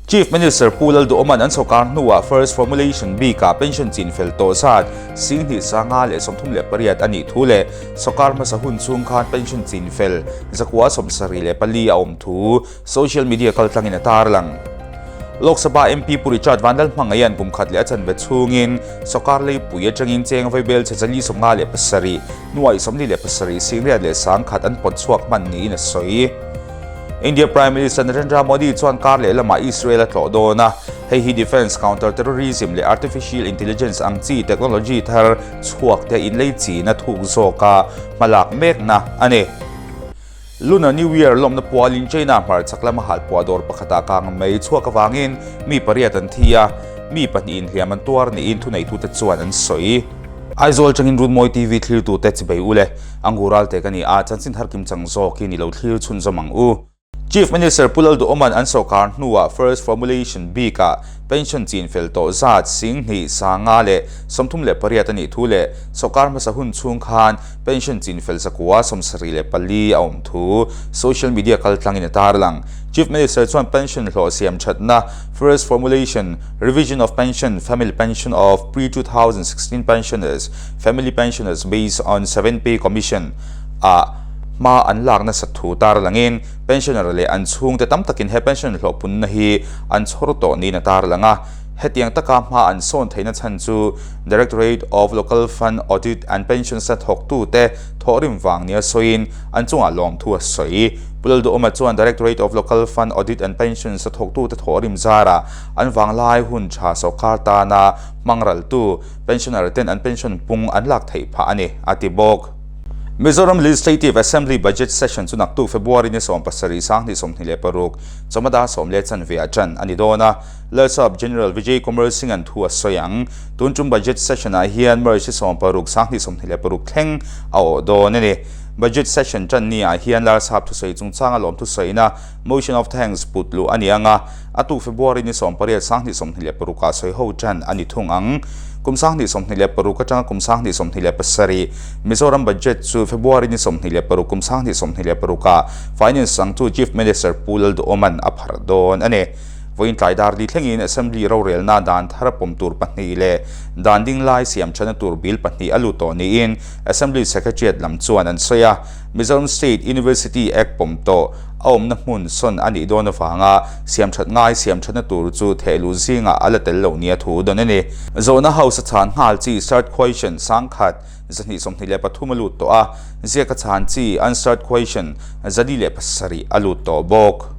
Chief Minister Pu Lalduhawma'n an sawrkar hnuah First Formulation bikah pension chin fel tawh zat 2035 a nih thu leh sawrkar hmasa hun chhung khan pension chin fel 174 a awm thu social media kaltlangin a tarlang. Lok Sabha MP Pu Richard Vanlalhmangaia'n kum khat leh a chanve chhungin sawrkar leipui atangin cheng vaibel chhe 457, nuaih 47 singriat leh sangkhat an pawt chhuak hman niin a sawi. India Prime Minister Narendra Modi chuan kar leh lamah Israel a tlawh dawn a, hei hi Defence, Counter Terrorism leh Artificial Intelligence ang chi technology thar chhuak te inlei china thuk zawka hmalak mekna a ni. Lunar New Year lawmna pualin China hmarchhak lama halpuah dawr pakhatah kang mai chhuak avangin mi pariat an thi a, mi pahnihin hliam an tuar niin thuneitute chuan an sawi. Aizawl atangin Runmawi TV thlirtute chibei u le, Angu Ralte ka ni a, chanchin thar kim chang zawk hi ni lo thlir chhunzawm ang u. Chief Minister Pu Lalduhawma'n an sawrkar hnuah First Formulation bikah pension chin fel tawh zat 2538 a nih thu leh sawrkar hmasa hun chhung khan pension chin fel 974 a awm thu social media kaltlangin a tarlang. Chief Minister chuan pension hlawh siam thatna First Formulation, Revision of Pension, Family Pension of Pre-2016 Pensioners, Family Pensioners Based on Seven Pay Commission ah hma an lak nasat thu tarlangin pensioner leh an chhungte tam takin he pension hlawhpunna hi an chhawr tawh niin a tarlang a. Hetiang taka hma an sawn theihna chhan chu Directorate of Local Fund Audit and Pensions a thawktute thawhrim vang nia sawiin an chungah lawmthu a sawi. Pu Lalduhawma chuan Directorate of Local Fund Audit and Pensions a thawktute thawhrim zarah an vanglai hun tha sawrkar tana hmangraltu Pensioner ten an pension pung an lak theih phah a ni, a ti bawk. Mizoram Legislative Assembly Budget Session chu naktuk February ni 17 2026 chawmada 10 leh chanve ah ṭan a ni dawn a, Lalsap General Vijay Kumar Singh-a'n thu a sawi ang. Tun tum Budget Session ah hian March ni 16 2026 thleng a awh dawn a ni. Budget Session ṭan ni ah hian Lalsap thusawi chungchanga lawmthu sawina Motion of Thanks put luh a ni ang a, A tu February ni 18 2026 ah sawi ho tan a ni thung ang. Kum 2026 atanga kum 2027 Mizoram Budget chu February ni 26 kum 2026 ah Finance changtu Chief Minister Pu Lalduhawma'n a pharh dawn a ni. Vawiin tlai dar li thlengin Assembly rorelna dan thar pawm tur pahnih leh dan ding lai siam thana tur bill pahnih a lut tawh niin Assembly Secretariat lam chuan an sawi a. Mizoram State University Act pawm tawh a awmna hmun sawn a nih dawn avanga siamthat ngai siamthatna tur chu thehluh zingah a la tel lo nia thu dawn a ni. Zawhna House a chhan nghal chi Third Question sangkhat 223 a lut tawh a, ziaka chhan chi Unstarred Question 407 a lut tawh bawk.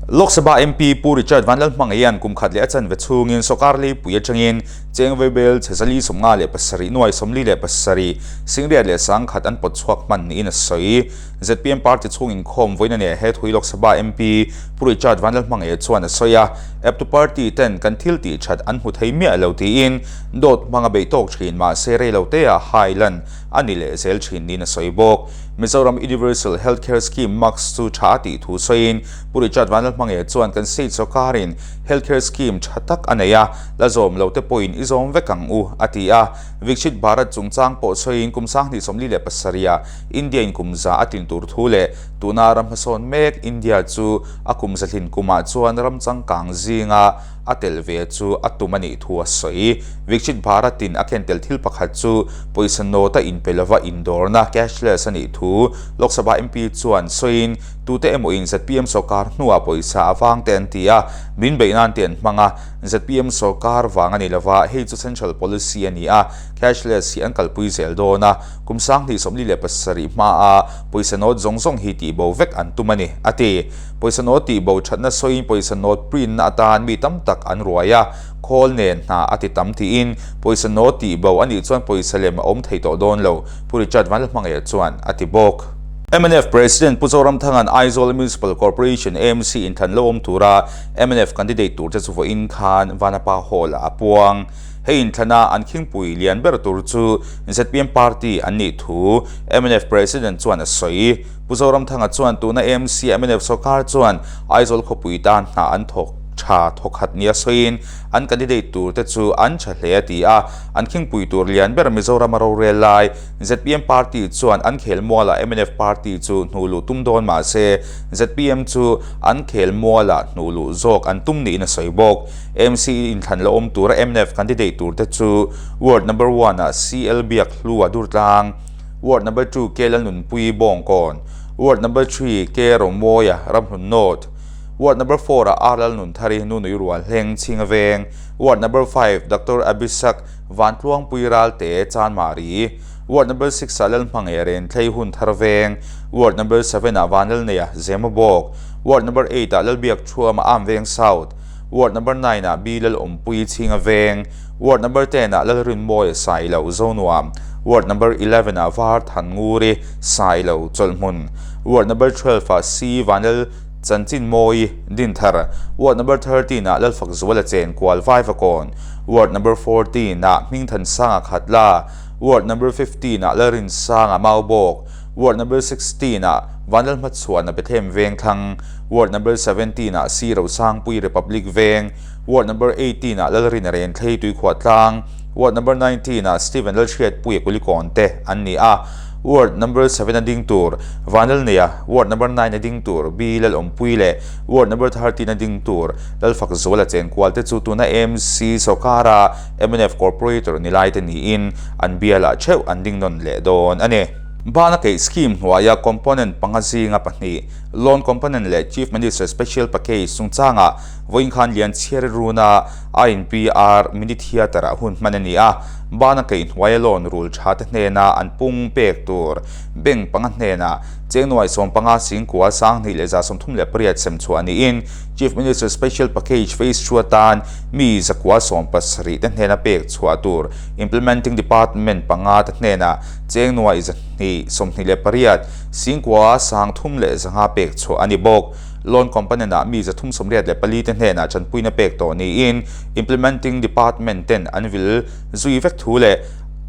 Lok Sabha MP Pu Richard Vanlalhmangaia'n kum khat leh a chanve chhungin sawrkar leipui atangin Cheng Vaibel chhe 457 nuai 47 singriat leh sangkhat an pawt chhuak hman niin a sawi. Zpm party chhung inkhawm vawiin a nia he thui Lok Sabha MP Pu Richard Vanlalhmangaia chuan a sawi a, eptu party ten kan thil tih that an hmu thei miah lo tiin dawt hmang a beih tawk thin mahse reilote ah hai lan a ni leh zel thin niin a sawi bawk. Mizoram Universal Health Care Scheme MACS chu tha a tih thu sawiin Pu Richard Vanlalhmangaia chuan kan state sawrkarin Health Care Scheme tha tak a nei a, la zawm lo te pawhin i zawm vek ang u a ti a. Viksit Bharat chungchang pawh sawiin kum 2047 ah India in kum za a tlin tur thu leh tuna ram hmasawn mek India chu a kum za hlin kumah chuan ram changkang zinga a tel ve chu a tum a nih thu a sawi. Viksit Bharat in a ken tel thil pakhat chu pawisa note a inpe lova indawrna, cashless, a nih thu Lok Sabha MP chuan sawiin tute emaw in zpm sawrkar hnuah pawisa a vang te an ti a, min beih nan te an hmang a, zpm sawrkar vang a ni lova hei chu central policy a ni a, cashless hi an kalpui zel dawn a. Kum 2047 hmaa pawisa note zawng zawng hi tihbo vek an tum a ni, a ti. Pawisa note tihbo thatna sawiin pawisa note print na atan mi tam tak an ruai a, khawl nen hna a ti tam tiin pawisa note tihbo a nih chuan pawisa lem a awm thei tawh dawn lo, Pu Richard Vanlalhmangaia chuan a ti bawk. Mnf President Pu Zoramthanga'n Aizawl Municipal Corporation, AMC, inthlan lo awm tura mnf candidate turte chu vawiin khan Vanapa Hall-ah a puang. Hei inthlana an khingpui lian ber tur chu zpm party an nih thu mnf President chuan a sawi. Pu Zoramthanga chuan tuna AMC mnf sawrkar chuan Aizawl khawpui tan hna an thawk. Tha thawkhat nia sawiin an candidate tur te chu an tha hle a ti a, an khingpui tur lian ber Mizorama rorel lai zpm party chuan an khel mualah mnf party chu hnuh luh tum dawn mah se zpm chu an khel mualah hnuh luh zawk an tum niin a sawi bawk. MC inthlan la awm tura mnf candidate tur te chu Ward number one ah CL Biakhlua Durtlang, Ward number two K Lalnunpui Bawngkawn, Ward number three K Romawia Ramhlun North, Ward number four ah R Lalnunthari Nunui Rual Hleng Chhinga Veng, Ward number five Doctor Abhisak Vantluangpui Ralte Chanmari, Ward number six ah Lalhmangaih Renthlei Hunthar Veng, Ward number seven ah Vanlalneia Zemabawk, Ward number eight ah Lalbiak Thuama Amveng South, Ward number nine ah B Lalawmpui Chhinga Veng, Ward number ten ah Lalrinmawia Sailo Zonuam, Ward number 11 ah Var Thannguri Sailo Chawlhhmun, Ward number 12 ah C Vanlal Chanchin Mawi Dinthar, Ward number 13 ah Lalfakzuala Chen Kual Vaivakawn, Ward number 14 ah Hmingthansanga Khatla, Ward number 15 ah Lalrinsanga Maubawk, Ward number 16 ah Vanlalhmachhuana Bethlehem Vengthlang, Ward number 17 ah C Rosangpui Republic Veng, Ward number 18 ah Lalrina Renthlei Tuikhuahtlang, Ward number 19 ah Stephen Lalhriatpuia Kulikawn te an ni a. Ward number 7 a ding tur Vanlalneia, Ward number 9 a ding tur B Lalawmpui leh Ward number 13 a ding tur Lalfakzuala Chenkual te chu tuna AMC sawrkara mnf Corporator ni lai te niin an bialah theuh an ding nawn leh dawn a ni. Bana keih scheme hnuaia component panga zinga pahnih, Loan component leh Chief Minister Special Package chungchangah Vawiin khan Lianchhiari runa INPR Mini Theatre ah hun hman a ni a, bana keih hnuaia loan rul tha te hnena an pung pek tur bank panga hnena cheng nuai 15 singkua 2138 sem chhuah niin Chief Minister Special Package Phase 2 atan mi 170 te hnena pek chhuah tur Implementing Department panga te hnena cheng nuai 228 singkua 305 pek chhuah a ni bawk. Loan component ah mi 384 te hnenah tanpuina pek tawh niin Implementing Department ten an vil zui vek thu leh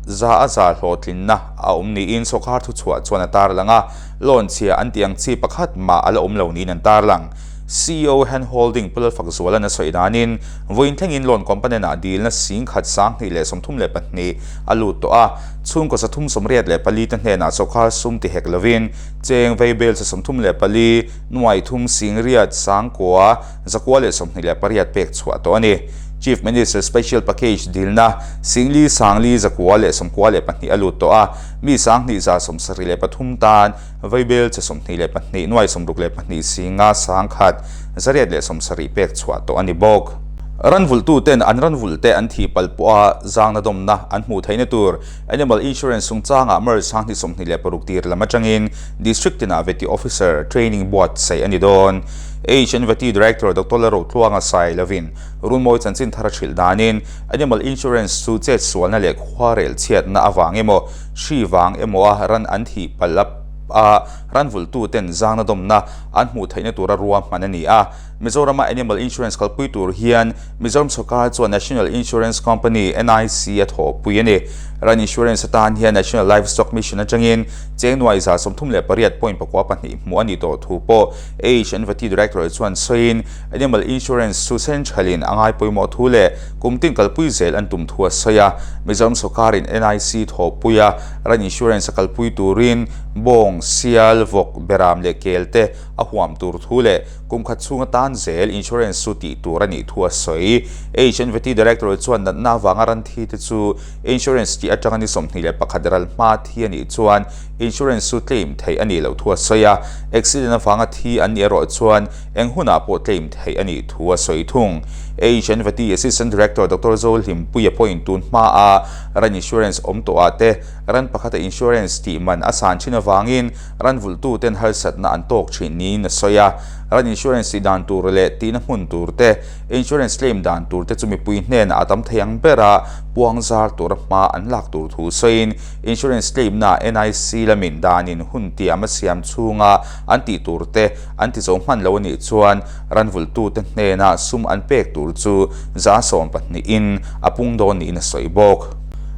za a za hlawhtlinna a awm niin sawrkar thuchhuah chuan a tarlang a, loan chhia an tih ang chi pakhat mah a la awm lo niin an tarlang. Ceo Hand Holding Pu Lalfakzuala'n a sawi danin vawiin thlengin loan component ah dilna 10,000 232 a lut tawh a, chhungkaw 384 te hnenah sawrkar sum ti hek lovin cheng veibel 34 Nuai thum singriat sangkua zakua leh 28 pek chhuah tawh a ni. Chief Minister Special Package dilna singli sangli zakua leh 92 a lut tawh a, mi 2173 tan vaibel che 22 nuai 62 singa sangkhat zariat leh 70 pek chhuah tawh a ni bawk. Ranvulhtuten an ranvulhte an thih palh pawha zangna dawmna an hmuh theihna tur Animal Insurance chungchangah March 2026 tir lam atangin District tinah Vety Officer training buatsaih a ni dawn. HNVT Director Doctor Lalrotluanga sai lovin Runmawi chanchin thar a hrilh danin Animal Insurance chu chet sualna leh khuarel chhiatna avang emaw, hri vang emaw a ran an thih palh a ran vulhtuten zangna dawmna an hmuh theihna tura ruahman a ni a. Mizorama Animal Insurance kalpui tur hian Mizoram sawrkar chuan National Insurance Company, NIC, a thawhpui a ni. Ran Insurance atan hian National Livestock Mission atangin cheng nuai 38 point pakua pahnih hmuh a nih tawh thu pawh HNVT Director chuan sawiin Animal Insurance chu Central-in a ngai pawimawh thu leh kum tin kalpui zel an tum thu a sawi a. Mizoram sawrkarin NIC thawhpui a ran insurance a kalpui turin bawng, sial, vawk, beram leh kel te a huam tur thu leh Kum khat chhung atan zel insurance chu tih tur a nih thu a sawi. HNVT Director chuan natna avanga ran thi te chu insurance tih atanga ni 21 ral hma thi a nih chuan insurance chu claim theih a nih loh thu a sawi a. Accident avanga thi an nih erawh chuan eng hunah pawh claim theih a nih thu a sawi thung. HNVT Assistant Director Doctor Zo Hlimpuia pawhin tun hmaa ran insurance awm tawhah te ran pakhata insurance tih man a san thin avangin Ran vulhtuten harsatna an tawk thin niin a sawi a, ran insurance tih dan tur leh tihna hmun tur te, insurance claim dan tur te chu mipui hnenah a tam thei ang bera puang zar tura hma an lak tur thu sawiin insurance claim na NIC lamin danin hun tiam a siam chhunga an tih tur te an ti zo hman lo a nih chuan ran vulhtute hnena sum an pek tur chu 18% in a pung dawn niin a sawi bawk.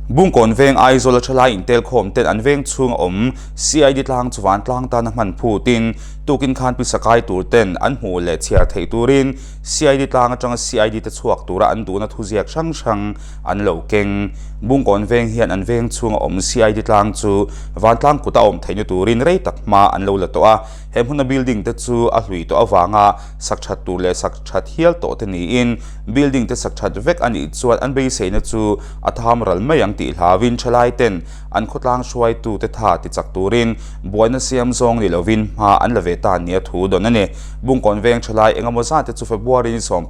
Bungkawn veng Aizawl a thalai intelkhawm ten an veng chhunga awm CID tlang chu vantlang tana hman phutin Tukin khan pisa kai tur ten an hmuh leh chhiar theih turin CID tlang atanga CID te chhuak tura an duhna thuziak hrang hrang an lo keng. Bungkawn veng hian an veng chhunga awm CID tlang chu vantlang kuta awm theihna turin rei tak hma an lo la tawh a. He hmuna building te chu a hlui tawh avanga sak that tur leh sak that hial tawh te niin building te sak that vek a nih chuan an beiseina chu a tham ral mai ang tih hlauin thalai ten an khawtlang hruaitute tha tichak turin buaina siam zawng ni lovin hma an la ve ta nia thu dawn a ni. Bungkawn veng thalai engemaw zate chu February ni 12,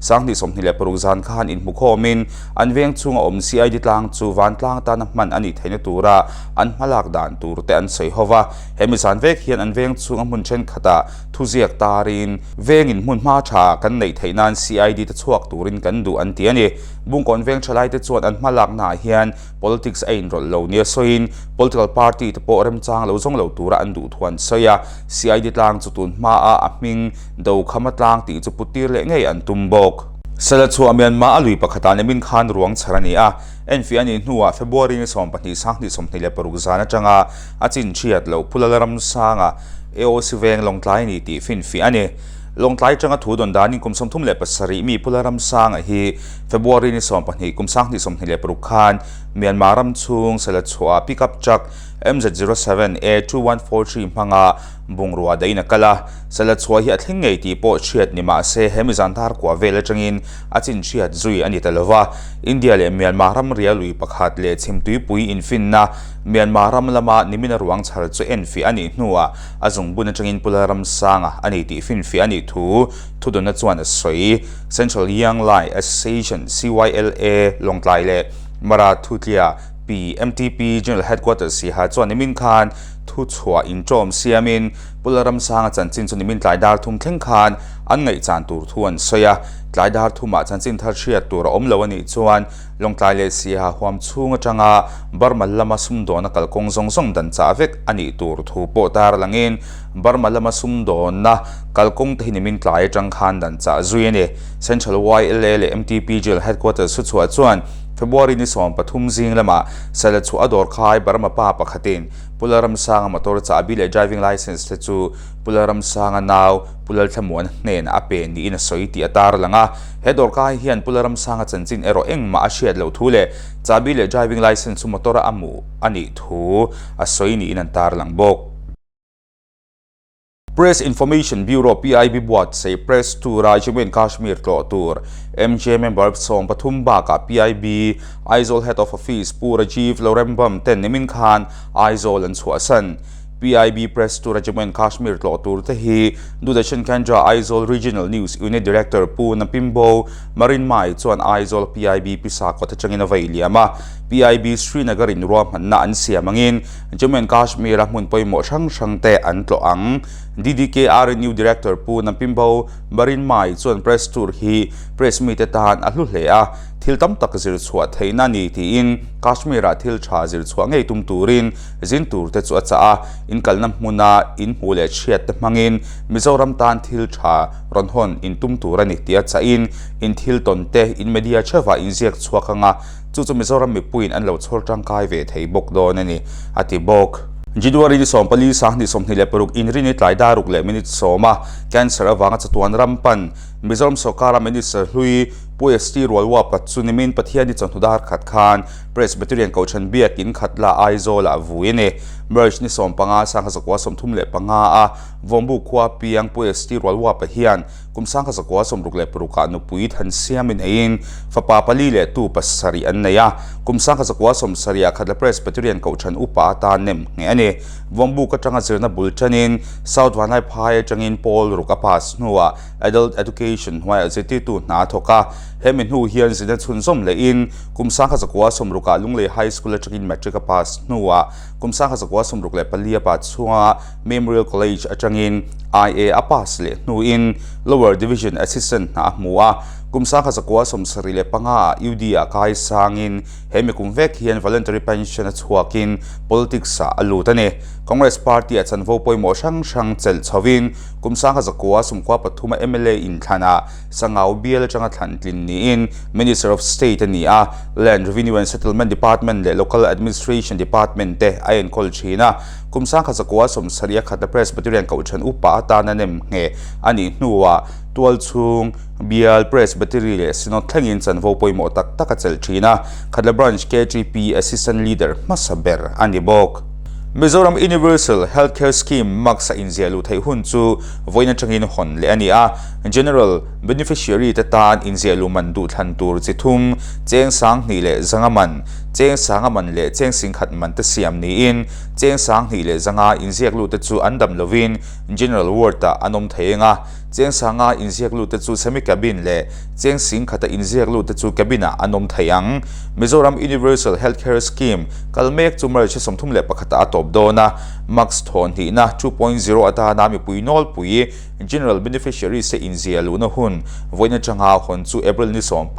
2026 zan khan inhmukhawmin an veng chhunga awm CID tlang chu vantlang tana hman a nih theihna tura an hmalak dan tur te an sawi ho va. Hemi zan vek hian an veng chhunga hmun thenkhatah thuziak tarin vengin hmun hma tha kan neih theih nan CID te chhuak turin kan duh an ti a ni. Bungkawn veng thalaite chuan an hmalaknaah hian politics a inrawlh lo nia sawiin political party te pawh remchang lo zawng lo tura an duh thu an sawi a. CID tlang chu tun hmaa a hming Dokhama tlang tih chu puttir leh ngei an tum bawk. Salachhuah Myanmar a lui pakhatah nimin khan ruang chhar a ni a. Enfiah a nih hnuah February ni 12 2026 zan atanga a chin chhiat loh Pu Lalramsanga AOC veng Lawngtlai a ni tih finfiah a ni. Lawngtlai atanga thu dawn danin kum 37 mi Pu Lalramsanga hi February ni 12 kum 2026 khan Myanmar ram chhung Salachhuah pickup truck MZ07 A2143 hmanga bungrua dahin a kal a. Salachhuah hi a thleng ngei tih pawh hriat ni mah se he mizan tar kua vel atangin a chin hriat zui a ni ta lova. India leh Myanmar ram ria lui pakhat leh chhimtuipui infinna Myanmar ram lama nimina ruang chhar chu enfiah a nih hnuah a zungbun atangin Pu Lalramsanga a ni tih finfiah a nih thu thudawnna chuan a sawi. Central Young Lai Association, CYLA, Lawngtlai leh Mara Thutlia Pi, MTP, General Headquarters Siaha chuan nimin khan thuchhuah inṭawm siamin Pu Lalramsanga chanchin chu nimin tlai dar thum thleng khan an ngaihchan tur thu an sawi a. Tlai dar thumah chanchin thar hriat tur a awm lo a nih chuan Lawngtlai leh Siaha huam chhung atanga Burma lama sumdawnna kalkawng zawng zawng dan chah vek a nih tur thu pawh tar langin Burma lama sumdawnna kalkawng te hi nimin tlai atang khan dan chah zui a ni. Central YLA leh MTP Jail Headquarters thuchhuah chuan February ni 13 zing lamah Salachhuah a dawr khai Burma pa pakhatin Pu Lalramsanga motor chahbi leh driving licence te chu Pu Lalramsanga nau Pu Lalthlamuana hnenah a pe niin a sawi tih a tarlang a. He dawrkai hian Pu Lalramsanga chanchin erawh engmah a hriat loh thu leh chahbi leh driving licence chu motor-a a hmuh a nih thu a sawi niin an tarlang bawk. Press Information Bureau, PIB, buatsaih Press Tour-a Jammu and Kashmir tlawh tur MJ member 13 bakah PIB Aizawl Head of Office Pu Rajiv Lorembam ten nimin khan Aizawl an chhuahsan. PIB Press Tour-a Jammu and Kashmir tlawh tur te hi Doordarshan Kendra Aizawl Regional News Unit Director Pu Napimbo Marinmai chuan Aizawl PIB pisa kawt atangin a vei liam a. PIB Srinagar in ruahmanna an siam angin Jammu and Kashmir-a hmun pawimawh hrang hrang te an tlawh ang. DDKRNU Director Pu Nampimbo Marinmai chuan Press Tour hi press mite tan a hlu hle a, thil tam tak zir chhuah theihna a ni tiin Kashmir-ah thil tha zir chhuah ngei tum turin zin tur te chu a chah a, in kalna hmuna in hmuh leh chhiat te hmangin Mizoram tan thil tha rawn hawn in tum tur a ni tih a chahin in thil tawn te in media theuhah in ziak chhuak ang a, chu chu Mizoram mipuiin an lo chhawr tangkai ve thei bawk dawn a ni, a ti bawk. January ni 14 2026 inrini tlai daruk leh minute 10 a cancer avanga chatuan ram pan Mizoram sawrkara Minister hlui Pu ST Rualwapa chu nimin Pathianni chawhnu dar khat khan Presbyterian Kohhran Biak in khat la Aizawlah vui a ni. March ni 15 1935 a Vawmbu khua piang Pu ST Rualwapa hian kum 1966 ah nupui Thansiami neiin fapa pali leh tu pasarih an nei a. Kum 1970 ah Khatla Presbyterian Kohhran upa atan nem ngheh a ni. Vawmbuk atanga zirna bul tanin South Vanlaiphai atangin Paul ruk a pass hnuah Adult Education hnuaiah zirtirtu hna a thawk a. Hemi hnu hian zirna chhunzawm lehin kum 1960 ah Lunglei High School atangin Matric a pass hnuah kum 1964 a pa chhunga Memorial College atangin IA a pass leh hnuin Lower Division Assistant hna a hmu a. Kum 1975 ah UD ah kai sangin hemi kum vek hian Voluntary Pension a chhuakin Politics ah a lut a ni. Congress Party ah chanvo pawimawh hrang hrang chelh chhovin Kum 1993 a mla inthlanah Sangau bial atanga thlan tlin niin Minister of State a ni a, Land Revenue and Settlement Department leh Local Administration Department te a enkawl thin a. Kum 1900 sawmsarih a khat a Presbyterian Kohhran upa atana nem ngheh a nih hnuah tualchhung bial Presbytery leh Synod thlengin chanvo pawimawh tak tak a chelh thin a, Khatla Branch KTP Assistant Leader hmasa ber a ni bawk. Mizoram Universal Health Care Scheme max a inziah luh theih hun chu vawiin atangin hawn leh a ni a, General Beneficiary te tan inziah luh man duhthlan tur chi thum, cheng 2000 leh 500 man, cheng 500 man leh cheng 10,000 man te siam niin cheng 2000 leh 500 inziak lut te chu an dam lovin General Ward ah an awm thei eng a, cheng 500 inziak lut te chu Semi Cabin leh cheng 10,000 a inziak lut te chu Cabin ah an awm thei ang. Mizoram Universal Health Care Scheme kal mek chu March 31 ah a tawp dawn a, Max thawhnihna 2.0 atana mipui nawlpui General Beneficiaries te inziah luhna hun vawiin atanga hawn chu April ni 15,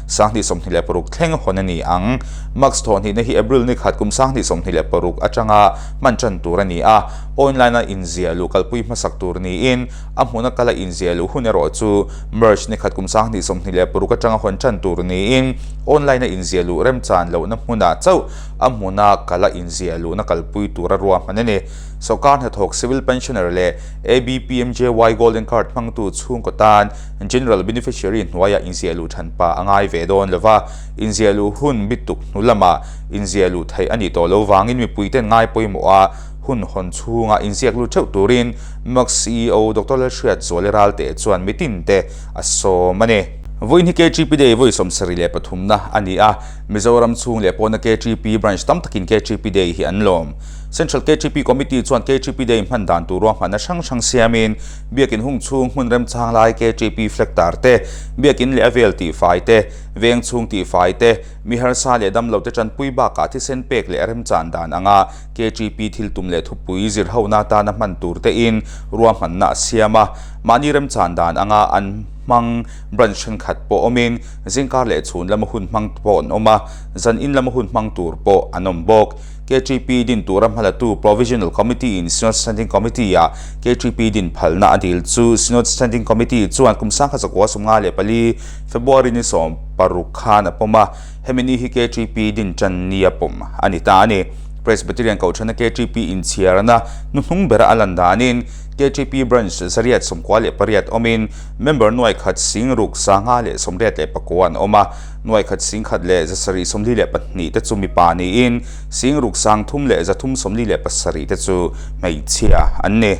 2026 thleng hawn a ni ang. Max thawhnihna hi April ni khat kum 2026 atanga hman tan tur a ni a, online a inziah luh kalpui hmasak tur niin a hmuna kala inziah luh hun erawh chu March ni khat kum 2026 atanga hawn tan tur niin online a inziah luh remchan lohna hmunah chauh a hmuna kala inziah luhna kalpui tura ruahman a ni. Sawrkar hnathawk Civil Pensioner leh ABPMJY Golden Card hmangtu chhungkaw tan General Beneficiary hnuaiah inziah luh than pa a ngai ve dawn lo va, inziah luh hun bituk hnu lamah inziah luh theih a nih tawh lo vangin mipuiten ngai pawimawh a hun hawn chhunga inziak lut theuh turin MACC CEO Doctor Lalhriatzuali Ralte chuan mitinte a sawm a ni. Vawiin hi KTP Day vawi 73 na a ni a, Mizoram chhung leh pawna KTP branch tam takin KTP Day hi an lawm. Central KTP Committee chuan KTP Day hman dan tur ruahmanna hrang hrang siamin Biakin hung chhung hmun remchang lai KTP flag tar te, Biakin leh a vel tihfai te, veng chhung tihfai te, mi harsa leh damlo te tanpui bakah thisen pek leh remchan dan anga KTP thil tum leh thupui zirhona atana hman tur tein ruahmanna a siam a. Mahni remchan dan anga an hmang branch thenkhat pawh awmin zingkar leh chhun lama hun hmang pawh an awm a, zan in lama hun hmang tur pawh an awm bawk. KTP din tura hmalatu Provisional Committee in Synod Standing Committee-ah KTP din phalna a dil chu Synod Standing Committee chuan kum 1954 February ni 16 khan a pawm a, hemi ni hi KTP din tan nia pawm a ni ta a ni. Presbyterian Kohhrana KTP inchhiarna hnuhnung bera a lan danin KTP Branch 898 awmin member nuaikhat 60 589 an awm a, Nuaikhat 10,000 leh 742 te chu mipa niin 60 3 leh 347 te chu hmeichhia an ni.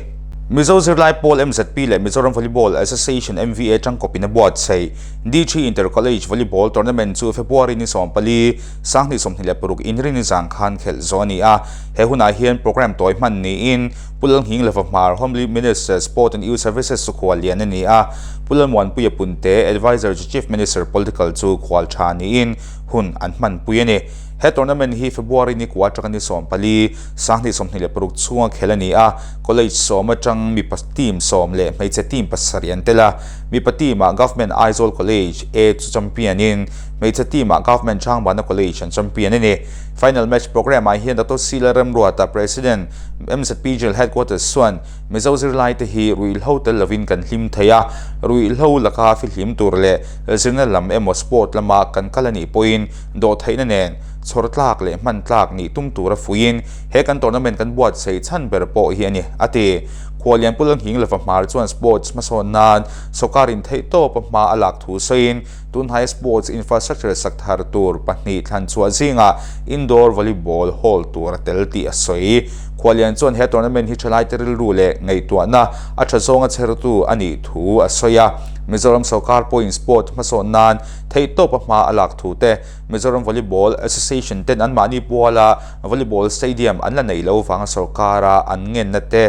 Mizo Zirlai Pawl MZP leh Mizoram Volleyball Association MVA tangkawpin a buatsaih D3 Inter College Volleyball Tournament chu February ni 14, 2026 Inrini zan khan khelh zawh a ni a. He hunah hian programme tawi hman niin Pu Lalnghing Lova Hmar Home Minister Sport and Youth Services chu khuallian a ni a. Pu Lalmuanpuia Punte, Adviser to Chief Minister Political chu khual tha niin hun an hmanpui a ni. He tournament hi February ni kua atanga ni 14, 2026 chhunga khel a ni a, College sawm atang mipa team sawm leh hmeichhe team pasarih an tel a. Mipa team ah Government Aizawl College, A chu champion in, hmeichhe team ah Government Changbana College an champion a ni. Final match programme ah hian Doctor Sila Remruata, President, MZP General Headquarters chuan Mizo zirlaite hi ruihhlo tel lovin kan hlim thei a, ruihhlo laka fihlim tur leh zirna lam emaw sport lama kan kal a nih pawhin dawhtheihna nen chhawr tlak leh hman tlak nih tum tura fuiin he kan tournament kan buatsaih chhan ber pawh hi a ni, a ti. Khuallian Pu Lalnghing Lova Hmar chuan sports hmasawn nan sawrkarin theihtawpa hma a lak thu sawiin Tunhnaia sports infrastructure sak thar tur pahnih thlan chhuah zingah indoor volleyball hall tur a tel tih a sawi. Khuallian chuan he tournament hi thalaite rilru leh ngaihtuahna a tha zawnga chhertu a nih thu a sawi a. Mizoram sawrkar pawhin sport hmasawn nan theihtawpa hma a lak thu te, Mizoram Volleyball Association ten anmahni puala volleyball stadium an la neih lo vanga sawrkara an ngenna te,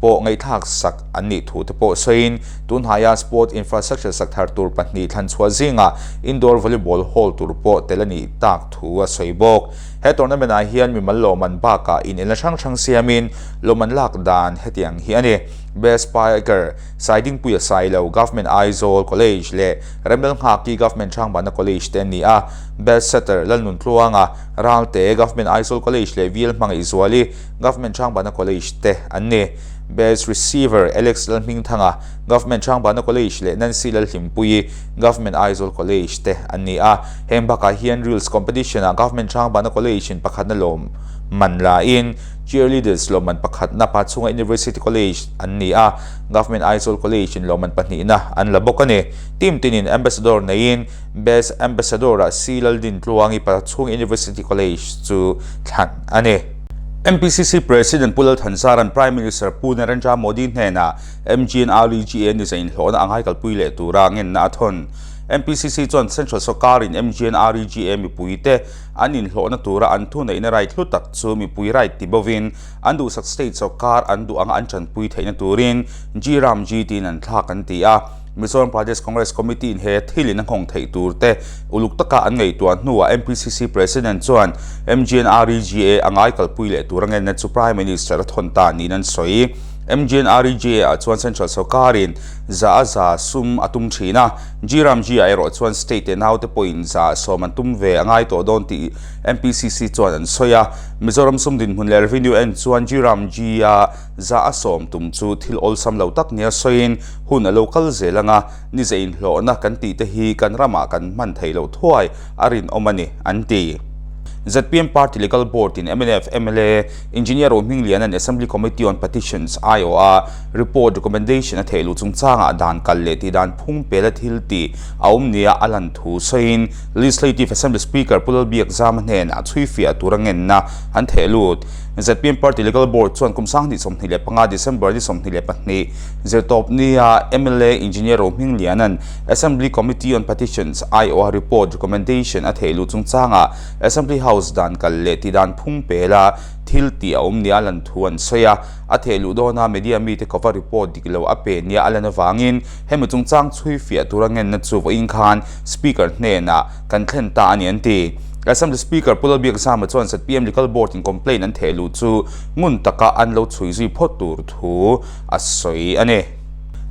pawh ngaihthlak sak an nih thu te pawh sawiin, tunhnaia sport infrastructure sak thar tur pahnih thlan chhuah zingah indoor volleyball hall tur pawh tel a nih tak thu a sawi bawk. He tournament ah hian mimal lawmman bakah inelna hrang hrang siamin lawmman lak dan hetiang hi a ni. Best Spiker, Saidingpuia Sailo, Government Aizawl College leh Remel Nghaki Government Hrangbanna College te an ni a, Best Setter, Lalnuntluanga, Ralte, Government Aizawl College leh Vil Hmangaihzuali, Government Hrangbana College te an ni. Best Receiver, Alex Lalhmingthanga, Government Hrangbana College leh Nancy Lalhlimpuii, Government Aizawl College te an ni a. Heng bakah hian Reels Competition-ah Government Hrangbana College-in pakhatna lawm man la in Cheerleaders lawmman pakhatna Pachhunga University College an ni a, Government Aizawl College in lawmman pahnihna an la bawk a ni. Team tinin Ambassador neiin Best Ambassador-ah C Laldintluangi Pachhunga University College chu thlan a ni. MPCC President Pu Lalthanzara'n Prime Minister Pu Narendra Modi hnenah MGNREGA ni zainhlawhna a ngaikalpui leh tura ngenna a thawn. MPCC chuan Central Sawrkarin MGNREGA mipuite an inhlawhna tura an thuneihna right hlu tak chu mipui right ti bovin an duhsak state sawrkar an duh anga an tanpui theihna turin G Ram G tiin an thlak an ti a. Mizoram Pradesh Congress Committee in he thilin a nghawng theih tur te uluk taka an ngaihtuah hnuah MPCC President chuan MGNREGA a ngai kalpui leh tur a ngenna chu Prime Minister a thawn ta niin an sawi. MGNREGA ah chuan Central sawrkarin za a za sum a tum thin a, G Ram G ah erawh chuan state te naute pawhin za sawm an tum ve a ngai tawh dawn tih MPCC chuan an sawi a. Mizoram sum dinhmun leh revenue en chuan G Ram G a za a sawm tum chu thil awlsam lo tak nia sawiin hun a lo kal zel anga ni ze inhlawhna kan tih te hi kan ramah kan hman theih loh thuai a rinawm a ni, an ti. Zpm Party Legal Board in mnf mla Engineer Rohmingliana'n Assembly Committee on Petitions aiawha report recommendation a theih luh chungchangah dan kal leh tih dan phung pela thil tih a awm nia a lan thu sawiin Legislative Assembly Speaker Pu Lalbiakzama hnenah chhuifiah tura ngenna an theh lut. Zpm Party Legal Board chuan kum 2025 December ni 22 zirtawp nia mla Engineer Rohmingliana'n Assembly Committee on Petitions aiawha report recommendation a theih luh chungchangah Assembly House dan kal leh tih dan phung pela thil tih a awm nia a lan thu an sawi a. A theih luh dawna media mite kova report dik lo a pe nia a lan avangin hemi chungchang chhui fiah tura ngenna chu vawiin khan Speaker hnenah kan thlen ta a ni an ti. Assembly Speaker Pu Lalbiakzama chuan zpm Legal Board in complaint an theh luh chu ngun taka an lo chhui zui phawt tur thu a sawi a ni.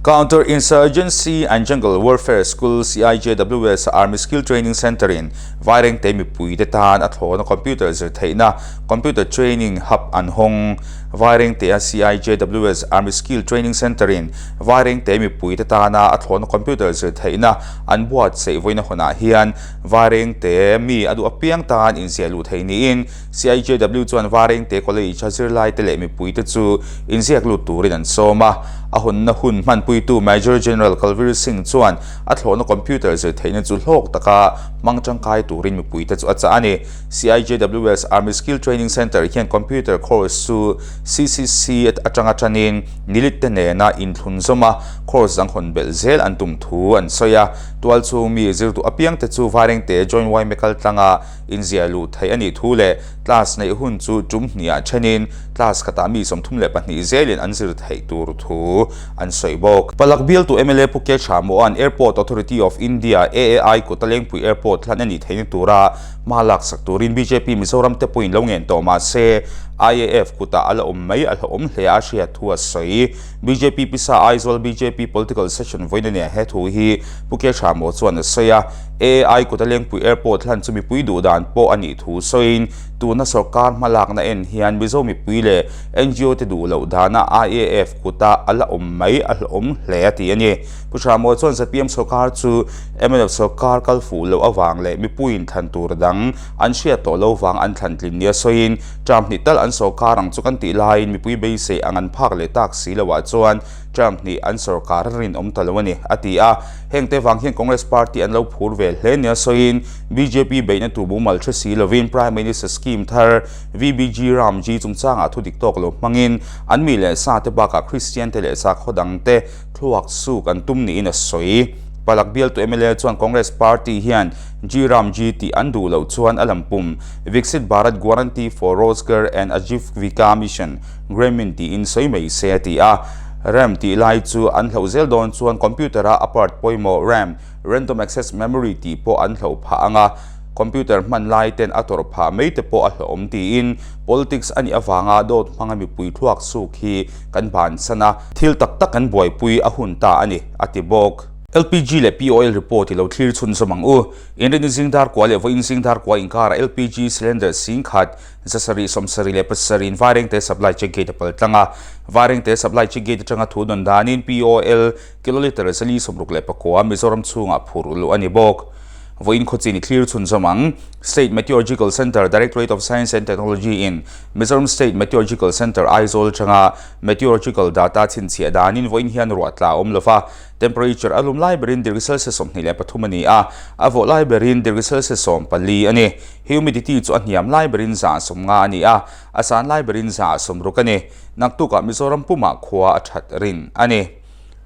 Counter Insurgency and Jungle Warfare School, CIJWS, Army Skill Training Centre in Vairengte mipuite tan a thlawhna computer zir theihna Computer Training Hub an hawng. Vairengte-a CIJWS Army Skill Training Centre in Vairengte mipuite tana a thlawhna computer zir theihna an buatsaih vawiin a hawnah hian Vairengte mi a duh apiang tan inziah luh theih niin CIJW chuan Varengte College-a zirlaite leh mipuite chu inziak lut turin an sawm a. A hawnna hun hmanpuitu Major General Kalvir Singh chuan a thlawhna computer zir theihna chu hlawk taka hmang tangkai turin mipuite chu a chah a ni. CIJWS Army Skill Training Centre hian computer course chu CCC atanga tanin nilit te nena inthlun zawm a, course dang hawn belh zel an tum thu an sawi a. Tualchhung mi zirtu apiangte chu Varengte Joint Yma kaltlanga Inziah luh theih a nih thu leh class neih hun chu tum hniah thenin class khatah mi 32 zelin an zir theih tur thu an sawi bawk. Palak bialtu mla Pu K Thamua'n Airport Authority of India, AAI, kuta Lengpui Airport hlan a nih theihna tura hma laksak turin bjp Mizoram te pawhin lo ngen tawh mah se IAF kutah a la awm mai a hlauhawm hle a hriat thu a sawi. Bjp pisa Aizawl bjp Political Session vawiin a nia he thu hi Pu K Thamua chuan a sawi a. AI kuta Lengpui Airport hlan chu mipui duh dan pawh a nih thu sawiin tuna sawrkar hmalakna en hian Mizo mipui leh ngo te duh loh dana IAF kuta a la awm mai a hlawhawm hle a ti a ni. Pu Hramawia chuan zpm sawrkar chu mnf sawrkar kal fuh loh avang leh mipuiin thlan tur dang an hriat tawh lo vang an thlan tlin nia sawiin term hnih tal an sawrkar ang chu kan tih laiin mipui beisei ang an phak leh tak si loah chuan term hnih an sawrkar a rinawm ta lo a ni a ti a. Hengte vang hian Congress party an lo phur ve hle nia sawiin bjp beihna tur mumal hre si lovin Prime Minister scheme thar VBG Ram Ji chungchangah thu dik tawk lo hmangin an mi leh sa te bakah Kristian te leh sakhaw dang te thluak suk an tum niin a sawi. Palak bialtu mla chuan Congress party hian G Ram Ji tih an duh loh chuan a lampum Viksit Bharat Guarantee for Rozgar and Ajeevika Mission Gramin tiin sawi mai se a ti a. Ram tih lai chu an hloh zel dawn chuan computer-a a part pawimawh ram, Random Access Memory, tih pawh an hloh phah ang a, computer hman lai ten a tawrh phah mai te pawh a hlawhawm tiin politics a nih avanga dawt hmanga mipui thluak suk hi kan bansan a, thil tak tak kan buaipui a hun ta a ni, a ti bawk. LPG leh POL report i lo thlir chhunzawm ang u. Inrinni zingdar kua leh vawiin zingdar kua inkarah LPG cylinder 10,000 777 Vairengte Supply Check Gate a pal tlang a, Vairengte Supply Check Gate atanga thu dawn danin POL kilolitre 469 Mizoram chhungah phur luh a ni bawk. Vawiin khawchin i thlir chhunzawm ang. State Meteorgical Centre, Directorate of Science and Technology in Mizoram State Meteorgical Centre, Aizawl atanga Meteorgical data chhinchhiah danin vawiin hian ruah tla a awm lova, temperature a lum lai berin degree Celsius 23 a ni a, a vawh lai berin degree Celsius 14 a ni. Humidity chu a hniam lai berin 50 a ni a, a san lai berin 60 a ni. Naktukah Mizoram pumah khua a that rin a ni.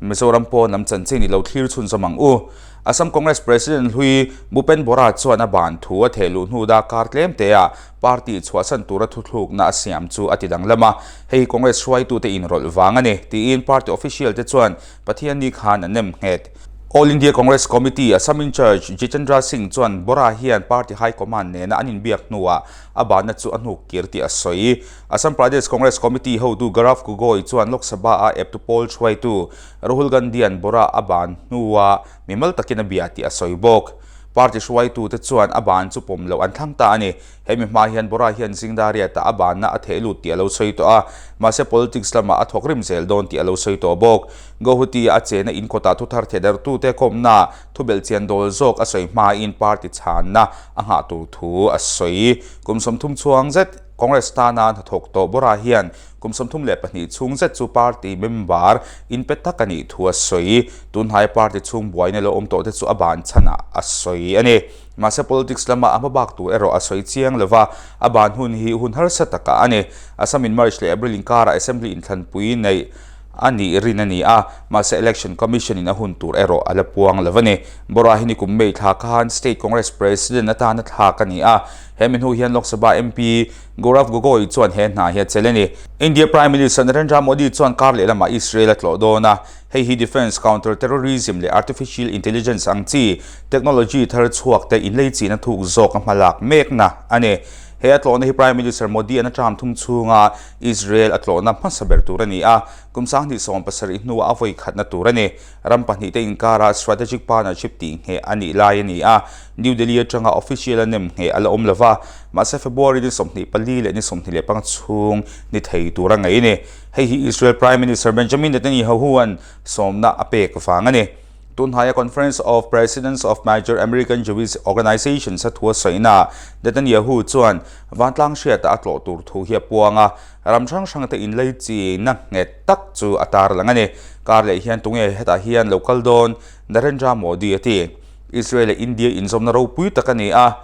Mizoram pawn lam chanchin i lo thlir chhunzawm ang u. Assam Congress President hlui Bhupen Bora chuan a ban thu a theh luh hnu da kar tlem te ah party chhuahsan tura thuthlukna a siam chu a ti danglam a, hei hi Congress hruaitute inrawlh vang a ni, tiin party official te chuan Pathianni khan an nem nghet. All India Congress Committee Assam in-charge Jitendra Singh chuan Bora hian party high command nena an inbiak hnuah a banna chu a hnuk kir tih a sawi. Assam Pradesh Congress Committee hotu Gaurav Gogoi chuan Lok Sabha-a eptu pawl hruaitu Rahul Gandhi-a'n Bora a ban hnua mimal takin a bia tih a sawi bawk. Party hruaitute chuan a ban chu pawm loh an thlang ta a ni. Hemi hma hian Bora hian Zingdariat-a a banna a theh lut tih a lo sawi tawh a, mahse politics lamah a thawk rim zel dawn tih a lo sawi tawh bawk. Guwahati-a a chena inkawtah thuthar thehdarhtute kawmna thubelhchian dawl zawk a sawi hmain party chhanna a nghah tur thu a sawi. Kum 30 chhuang zet Congress tana hnathawk tawh Bora hian kum 32 chhung zet chu party member inpe tak a nih thu a sawi. Tunhnaia party chhung buaina lo awm tawhte chu a ban chhanah a sawi a ni. Mahse politics lama a hmabak tur erawh a sawi chiang lo va, a ban hun hi hun harsa takah a ni. Assam in March leh April inkarah Assembly inthlanpui neih a nih rin a ni a, mahse Election Commission in a hun tur erawh a la puang lo a ni. Bora hi nikum May thla khan State Congress President atana thlak a ni a, Hemi hnu hian Lok Sabha MP Gaurav Gogoi chuan he hna hi a chelh a ni. India Prime Minister Narendra Modi chuan kar lehlamah Israel a tlawh dawn a, hei hi Defence, Counter Terrorism leh Artificial Intelligence ang chi technology thar chhuak te inlei chihna thuk zawk a hmalak mekna a ni. He a tlawhna hi Prime Minister Modi an a term thum chhunga Israel a tlawhna hmasa ber tur a ni a, kum 2017 hnuah a vawi khatna tur a ni. Ram pahnihte inkara strategic partnership tih ngheh a nih lai a ni a, New Delhi atanga official a nem ngheh a la awm lova, mahse February ni 24 leh ni 25 chhung ni thei tur a ngaih a ni. Hei hi Israel Prime Minister Benjamin Netanyahu-a'n sawmna a pek vang a ni. Tunhnaia Conference of Presidents of Major American Jewish Organizations a thu a sawina Netanyahu chuan vantlang hriatah a tlawh tur thu hi a puang a, Ram hrang hrang te inlei china nghet tak chu a tarlang a ni. Kar leh hian tunge hetah hian lo kal dawn? Narendra Modi a ti. Israel leh India inzawmna ropui tak a ni a,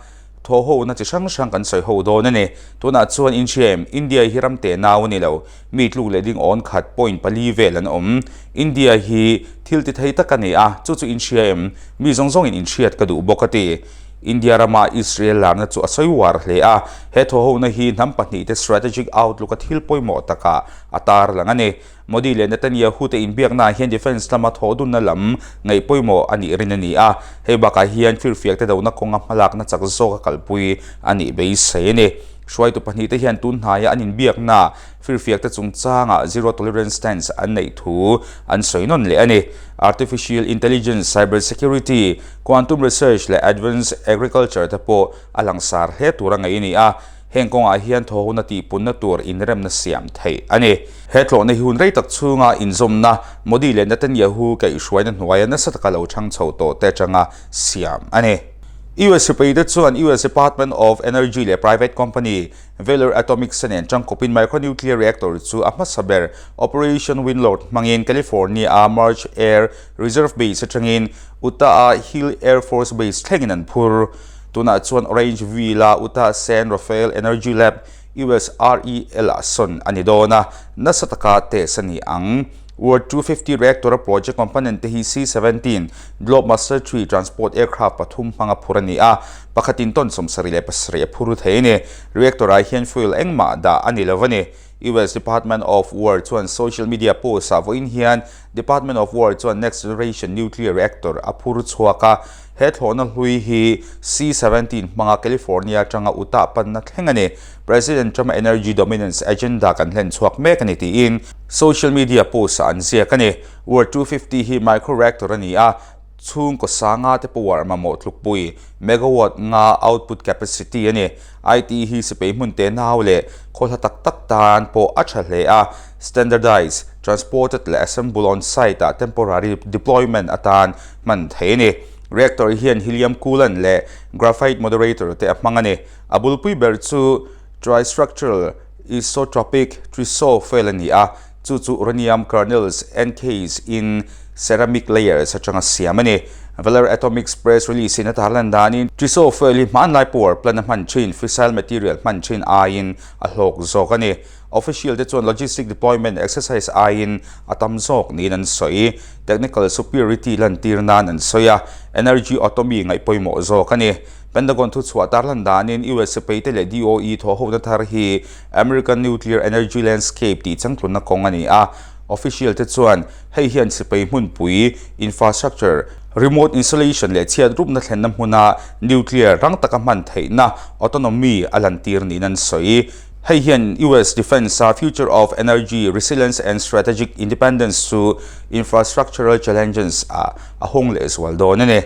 thawhhona chi hrang hrang kan sawi ho dawn a ni. Tunah chuan inhriam, India hi ram teh nau a ni lo. Mi tluk leh ding awn khat point pali vel an awm. India hi thil ti thei tak a ni a, chu chu inhria em? Mi zawng zawngin inhriat ka duh bawk a ti. India rama Israel larna chu a sawi uar hle a, he thawhhona hi hnam pahnihte strategic outlook-a thil pawimawh takah a tarlang a ni. Modi leh Netanyahu te inbiaknaah hian defence lama thawhdunna lam ngaih pawimawh a nih rin a ni a, hei bakah hian firfiakte dona kawnga hmalakna chak zawka kalpui a nih beisei a ni. Hruaitu pahnihte hian tun hnaia an inbiaknaah Firfiakte chungchangah zero tolerance stance an neih thu an sawi nawn leh a ni. Artificial intelligence, cyber security, quantum research leh advanced agriculture te pawh a langsar hle tur a ngaih a ni a, heng kawngah hian thawhhona tihpunna tur inremna siam theih a ni. He tlawhna hi hun rei tak chhunga inzawmna Modi leh Netanyahu kaihhruaina hnuaia nasa taka lo chhang chho tawh te atanga siam a ni. US sipaite chuan US Department of Energy leh private company Valor Atomics nen tangkawpin micronuclear reactor chu a hmasa ber Operation Windlord hmangin California-a March Air Reserve Base atangin Utah-a Hill Air Force Base thlengin an phur. Tunah chuan Orangeville-a Utah San Rafael Energy Lab, USREL, ah sawn a ni dawn a, nasa taka test a ni ang. Ward 250 reactor-a project component te hi C-17 Globemaster ii transport aircraft pathum hmanga phur a ni a, Pakhatin ton 77 a phur thei a ni. Reactor-ah hian fuel engmah dah a ni lo a ni. US Department of War chuan social media post-ah vawiin hian Department of War chuan next generation nuclear reactor a phur chhuak a. He thlawhna hlui hi C-17 hmanga California atanga Utah panna thleng a ni. President Trump-a energy dominance agenda kan hlen chhuak mek a ni tiin social media post-ah an ziak a ni. War 250 hi micro reactor a ni a. Chhungkaw sanga te power mamawh tlukpui, megawatt nga output capacity a ni. IT hi sipai hmun te nau leh khawhla tak tak tan pawh a tha hle a, standardized, transported leh assemble on site ah temporary deployment atan hman theih a ni. Reactor hian helium coolant leh graphite moderator te a hmang a ni. A bulpui ber chu tristructural isotropic TRISO fuel a ni a, chu chu uranium kernels encased in ceramic layers atanga siam a ni. Valer Atomics press release in a tarlan danin TRISO fuel hi hmanlai power plant a hman thin fissile material hman thin aiin a hlawk zawk a ni. Official te chuan logistic deployment exercise aiin a tam zawk niin an sawi. Technical superiority lantir nan an sawi a, energy autonomy ngaih pawimawh zawk a ni. Pentagon thuchhuah tarlan danin US sipaite leh DOE thawhhona thar hi American nuclear energy landscape tih changtlunna kawng a ni a. Official te chuan hei hian sipai hmunpui, infrastructure, remote installation leh chhiat rupna thlenna hmuna nuclear rang taka hman theihna autonomy a lantir niin an sawi. Hei hian US Defence-a Future of Energy Resilience and Strategic Independence chu infrastructural challenges ah a hawng lehzual dawn a ni.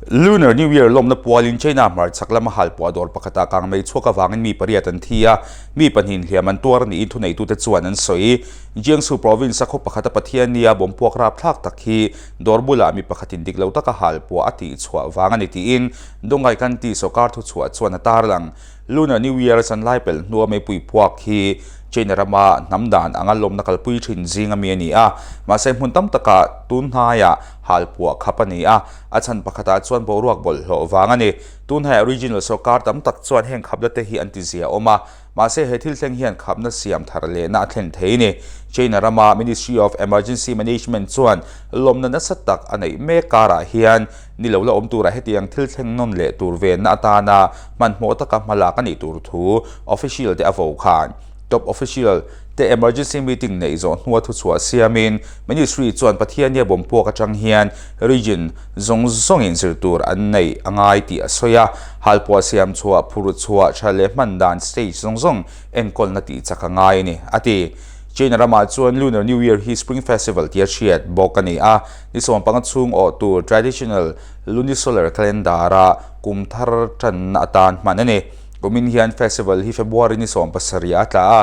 Lunar New Year lawmna pualin China hmarchhak lama halpuah dawr pakhatah kangmei chhuak avangin mi pariat an thi a, mi pahnihin hliam an tuar niin thuneitute chuan an sawi. Jiangsu province-a khaw pakhata Pathiannia bawmpuak rapthlak tak hi dawr bulah mi pakhatin dik lo taka halpuah a tihchhuah vang a ni tiin Donghai County sawrkar thuchhuah chuan a tarlang. Lunar New Year zanlai pelh hnua meipui puak hi China rama hnam dan anga lawmna kalpui thin zing ami a ni a, mahse hmun tam takah tun hnaiah halpuah khap a ni a, a chhan pakhatah chuan boruak bawlhhlawh vang a ni. Tun hnaiah regional sawrkar tam tak chuan heng khapna te hi an ti zia awm a, mahse he thil thleng hian khapna siam thar lehna a thlen thei a ni. China rama Ministry of Emergency Management chuan lawmna nasa tak a neih mek karah hian Ni lo la awm turah hetiang thil thleng nawn leh tur venna atana hmanhmawh taka hmalak a nih tur thu official te a vo khan. Top official te emergency meeting neih zawh hnua thuchhuah siamin Ministry chuan Pathiania bawmpuak atang hian region zawng zawngin zir tur an neih a ngai tih a sawi a, halpuah siam chhuah, phur chhuah, tha leh hman dan stage zawng zawng enkawlna tih chak a ngai a ni, a ti. China ramah chuan Lunar New Year hi Spring Festival tia hriat bawk a ni a. Ni sawmpanga chhung awh tur traditional lunisolar calendar-a kum thar tanna atan hman a ni. Kumin hian festival hi February ni 17 a tla a,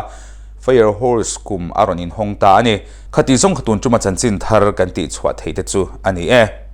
Fire Horse kum a rawn inhawng ta a ni. Khati zawng kha tun tuma chanchin thar kan tihchhuah theih te chu a ni e.